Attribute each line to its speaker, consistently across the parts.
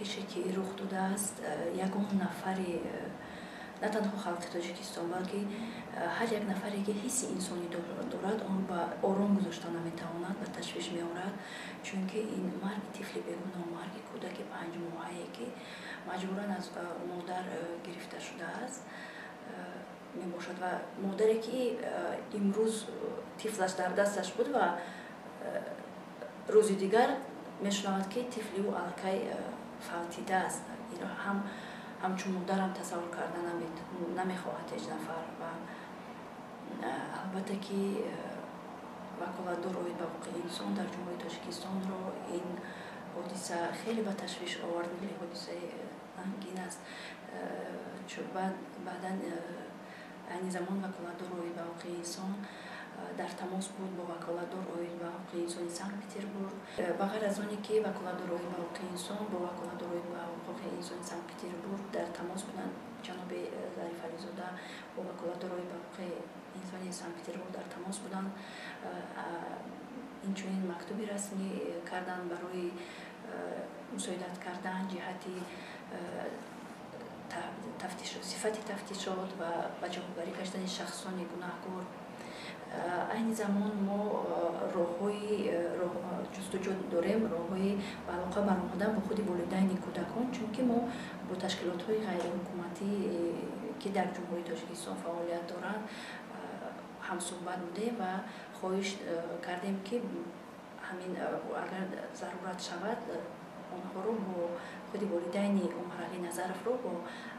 Speaker 1: Кашмакаше ки рух додааст, ягон нафари, на танҳо халқи Тоҷикистон, балки ҳар як нафаре, ки ҳисси инсонӣ дорад, он ба ором гузошта наметавонад, ба ташвиш меорад, чунки ин марги тифли бегуноҳ, марги кӯдаки 5 моҳае, ки маҷбуран аз модар гирифта шудааст, мебошад. Ва модаре, ки имрӯз тифлаш дар дасташ буд ва рӯзи дигар мешунавад, ки тифли ӯ аллакай фавтидааст, инро ҳам ҳамчун модарам тасаввур карда намехоҳад ҳеҷ нафар. Ва албатта ки ваколатдор оид ба ҳуқуқи инсон дар Ҷумҳурии Тоҷикистонро ин ҳодиса хеле ба ташвиш овард. Ҳодисаи нангин аст. Баъдан айни замон ваколатдор оид ба ҳуқуқи инсон дар тамос буд бо ваколатдор оид ба ҳуқуқи инсони Санкт Петербург. Ба ғайр аз оне ки ваколатдор оид ба ҳуқуқи инсон бо ваколатдор оид ба ҳуқуқи инсони Санкт Петербург дар тамос буданд, ҷаноби Зариф Ализода бо ваколатдор оид ба ҳуқуқи инсони Санкт Петербург дар тамос буданд. Инчунин мактуби расмӣ карданд барои мусоидат кардан ҷиҳати сифати тафтишот ва ба ҷавобгарӣ кашидани шахсони гунаҳкор. Айни замон мо роҳҳои ҷустуҷӯ дорем, роҳҳои ба алоқа баромадан бо худи волидайни кӯдакон, чунки мо бо ташкилотҳои ғайриҳукуматӣ, ки дар Ҷумҳурии Тоҷикистон фаъолият доранд, ҳамсӯҳбат будем ва хоҳиш кардем, ки ҳамин агар зарурат шавад, онҳоро бо худи волидайни Умаралӣ Назаровро бо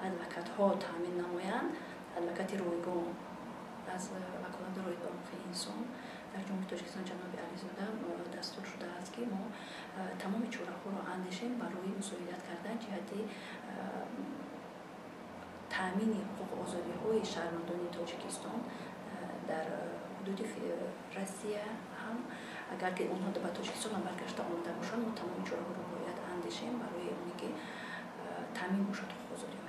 Speaker 1: адвокатҳо таъмин намоянд, адвокати ройгон. Аз ваколатдор оид ба ҳуқуқи инсон дар Ҷумҳурии Тоҷикистон ҷаноби Ализода дастур шудааст, ки мо тамоми чораҳоро андешем барои мусоидат кардан ҷиҳати таъмини ҳуқуқу озодиҳои шаҳрвандони Тоҷикистон дар ҳудуди Россия ҳам. Агар ки онҳо ба Тоҷикистон ҳам баргашта омада бошанд, мо тамоми чораҳоро бояд андешем барои оне ки таъмин бошад ҳуқуқу озодиҳои.